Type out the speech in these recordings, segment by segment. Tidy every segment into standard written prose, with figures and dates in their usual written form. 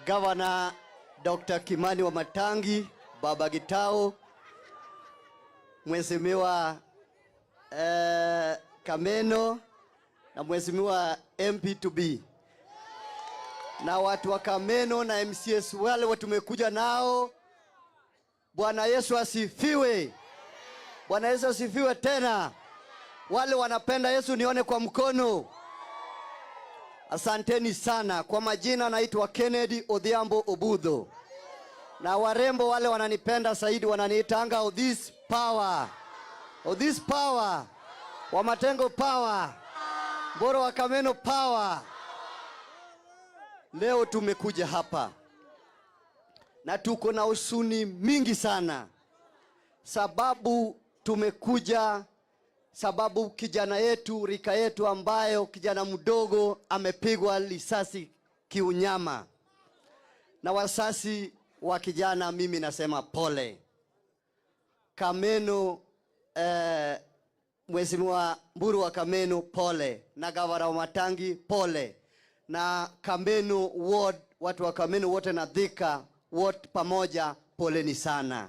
Governor Dr. Kimani Wamatangi, Baba Gitao, Mheshimiwa Kameno na Mheshimiwa MP to be na watu wa Kameno na MCAs wale tumekuja nao. Bwana Yesu asifiwe! Bwana Yesu asifiwe tena. Wale wanapenda Yesu nione kwa mkono. Asanteni sana. Kwa majina naitwa Kennedy Odhiambo Obudho, na warembo wale wananipenda zaidi wananiitanga Odhis Power. Odhis Power, Wamatengo Power, Mboro wa Kameno Power. Leo tumekuja hapa na tuko na huzuni mingi sana, sababu tumekuja sababu kijana yetu, rika yetu, ambayo kijana mdogo amepigwa risasi kiunyama, na wazazi wa kijana, mimi nasema pole. Kameno, Mheshimiwa Mburu wa Kameno pole, na gavana Wamatangi pole, na Kameno ward, watu wa Kameno wote na Thika wote pamoja, poleni sana.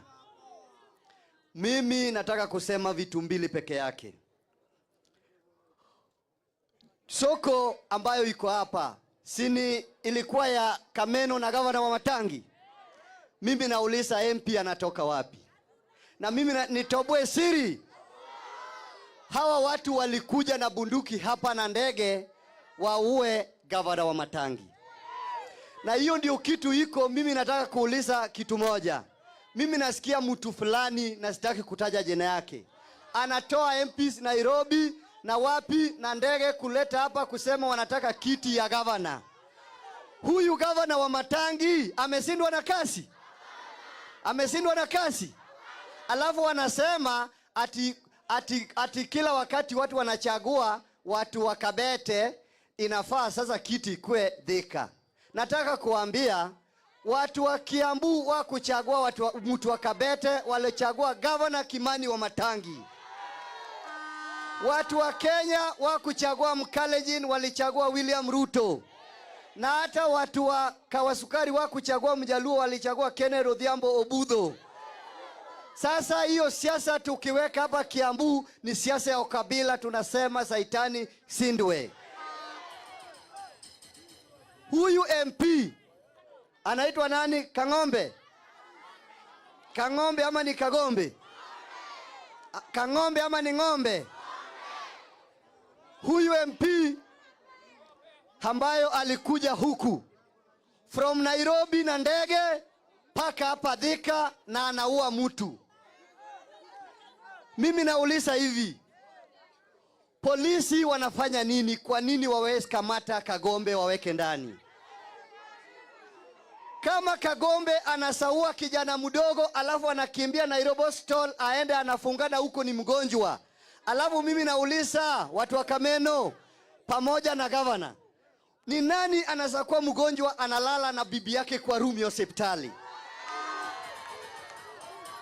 Mimi nataka kusema vitu mbili peke yake. Soko ambayo iko hapa sini ilikuwa ya Kameno na gavana Wamatangi. Mimi nauliza, MP anatoka wapi? Na mimi nitoboe siri, hawa watu walikuja na bunduki hapa na ndege waue gavana Wamatangi, na hiyo ndio kitu iko. Mimi nataka kuuliza kitu moja. Mimi nasikia mtu fulani, na sitaki kutaja jina yake, anatoa MPs Nairobi na wapi na ndege kuleta hapa kusema wanataka kiti ya gavana. Huyu gavana Wamatangi ameshindwa na kazi, ameshindwa na kazi, alafu wanasema ati kila wakati watu wanachagua watu wa Kabete, inafaa sasa kiti ikue Thika. Nataka kuambia watu wa Kiambu wa kuchagua mtu wa Kabete, walichagua gavana Kimani Wamatangi. Watu wa Kenya wa kuchagua Mkalenjin walichagua William Ruto, na hata watu wa Kawasukari wa kuchagua Mjaluo walichagua Kenneth Odhiambo Obudho. Sasa hiyo siasa tukiweka hapa Kiambu ni siasa ya ukabila, tunasema saitani sindwe. Huyu MP anaitwa nani? Kang'ombe? Kang'ombe ama ni Kagombe? Kang'ombe ama ni ng'ombe? Huyu MP ambayo alikuja huku from Nairobi na ndege mpaka hapa Thika na anaua mtu. Mimi nauliza hivi, polisi wanafanya nini? Kwa nini wawezi kamata Kagombe waweke ndani? Kama Kagombe anasaua kijana mdogo alafu anakimbia Nairobi Hospital aende anafungana huko ni mgonjwa. Alafu mimi nauliza watu wa Kameno pamoja na gavana, ni nani anaweza kuwa mgonjwa analala na bibi yake kwa room ya hospitali?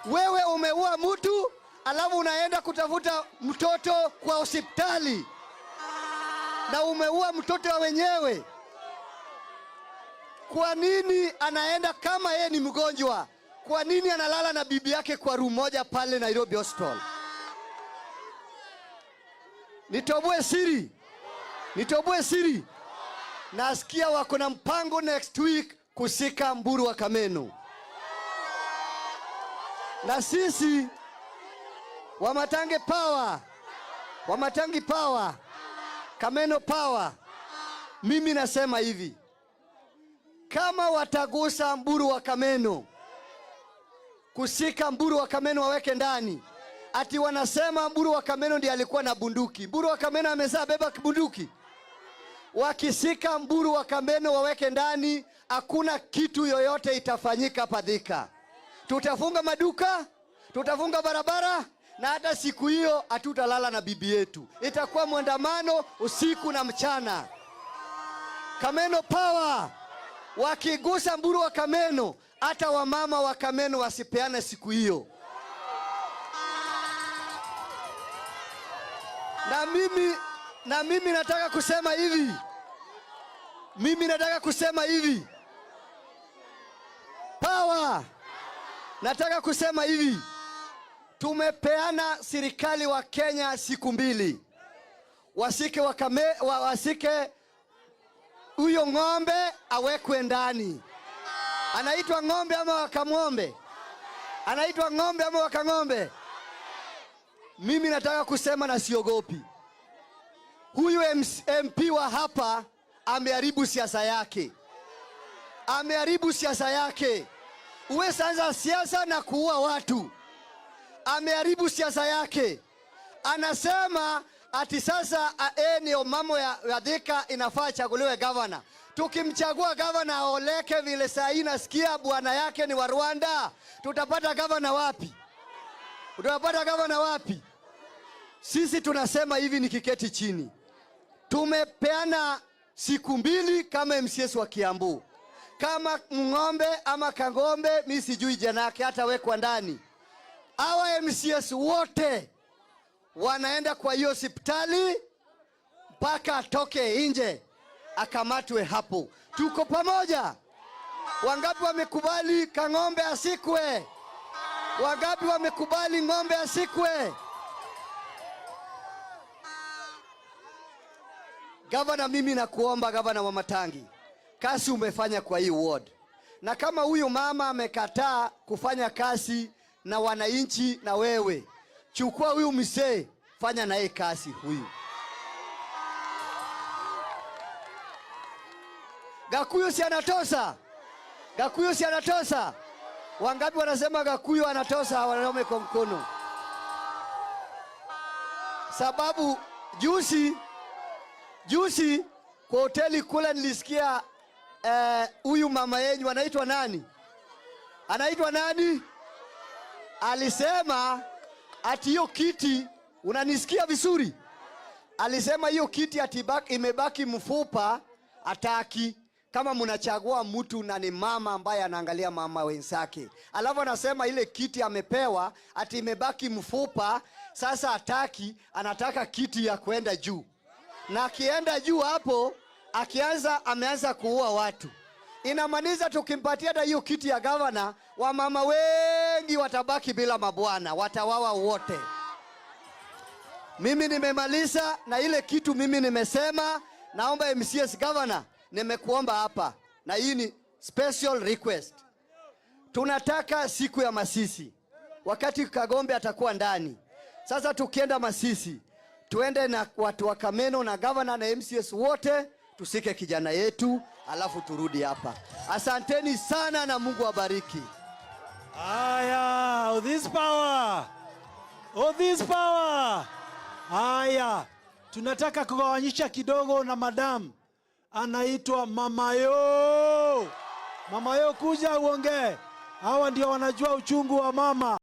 Wewe umeua mtu alafu unaenda kutafuta mtoto kwa hospitali na umeua mtoto wa wenyewe. Kwa nini anaenda kama yeye ni mgonjwa? Kwa nini analala na bibi yake kwa room moja pale Nairobi Hospital? Nitoboe siri, nitoboe siri. Nasikia wako na mpango next week kusika Mburu wa Kameno, na sisi Wamatangi power, Wamatangi power, Kameno power. Mimi nasema hivi, kama watagusa Mburu wa Kameno, kusika Mburu wa Kameno waweke ndani, ati wanasema Mburu wa Kameno ndiye alikuwa na bunduki. Mburu wa Kameno amezaa beba bunduki. Wakisika Mburu wa Kameno waweke ndani, hakuna kitu yoyote itafanyika hapa Thika. Tutafunga maduka, tutafunga barabara, na hata siku hiyo hatutalala na bibi yetu. Itakuwa mwandamano usiku na mchana. Kameno power. Wakigusa Mburu wa Kameno, hata wamama wa Kameno wasipeane siku hiyo. Na mimi nataka kusema hivi. Mimi nataka kusema hivi. Power! Nataka kusema hivi, tumepeana serikali wa Kenya siku 2, wasike wasike huyo ng'ombe awekwe ndani. Anaitwa ng'ombe ama wakamng'ombe? Anaitwa ng'ombe ama wakang'ombe? Mimi nataka kusema na siogopi. Huyu MP wa hapa ameharibu siasa yake, ameharibu siasa yake. Uwe anza siasa na kuua watu, ameharibu siasa yake. Anasema ati sasa ni mambo ya Thika inafaa chaguliwe gavana. Tukimchagua gavana aoleke vile saa hii nasikia bwana yake ni wa Rwanda, tutapata gavana wapi? Tutapata gavana wapi? Sisi tunasema hivi, nikiketi chini, tumepeana siku 2 kama MCS wa Kiambu. Kama ng'ombe ama kang'ombe, mi sijui jina yake, hata wekwa ndani. Hawa MCS wote wanaenda kwa hiyo hospitali mpaka atoke nje akamatwe hapo. Tuko pamoja? Wangapi wamekubali kang'ombe asikwe? Wangapi wamekubali ng'ombe asikwe? Gavana, mimi nakuomba gavana wa Matangi, kazi umefanya kwa hii ward, na kama huyu mama amekataa kufanya kazi na wananchi na wewe, chukua huyu mzee, fanya naye kazi huyu. Gakuyu si anatosa? Gakuyu si anatosa? Wangapi wanasema Gakuyu anatosa? Wanaume kwa mkono. Sababu juzi kwa hoteli kule nilisikia huyu mama yenyu anaitwa nani? Anaitwa nani? Alisema ati hiyo kiti, unanisikia vizuri? Alisema hiyo kiti ati imebaki mfupa, ataki. Kama mnachagua mtu na ni mama ambaye anaangalia mama wenzake, alafu anasema ile kiti amepewa ati imebaki mfupa, sasa ataki, anataka kiti ya kwenda juu. Na akienda juu hapo, ameanza kuua watu. Inamaanisha tukimpatia hata hiyo kiti ya gavana, wamama wengi watabaki bila mabwana, watawawa wote. Mimi nimemaliza na ile kitu mimi nimesema. Naomba MCS governor, nimekuomba hapa, na hii ni special request. Tunataka siku ya Masisi, wakati Kagombe atakuwa ndani. Sasa tukienda Masisi, tuende na watu wa Kameno na governor na MCS wote, tusike kijana yetu, alafu turudi hapa. Asanteni sana na Mungu awabariki. Aya, oh this power. Oh this power. Aya, tunataka kugawanyisha kidogo na madam. Anaitwa Mama Yo. Mama Yo, kuja uongee. Hawa ndio wanajua uchungu wa mama.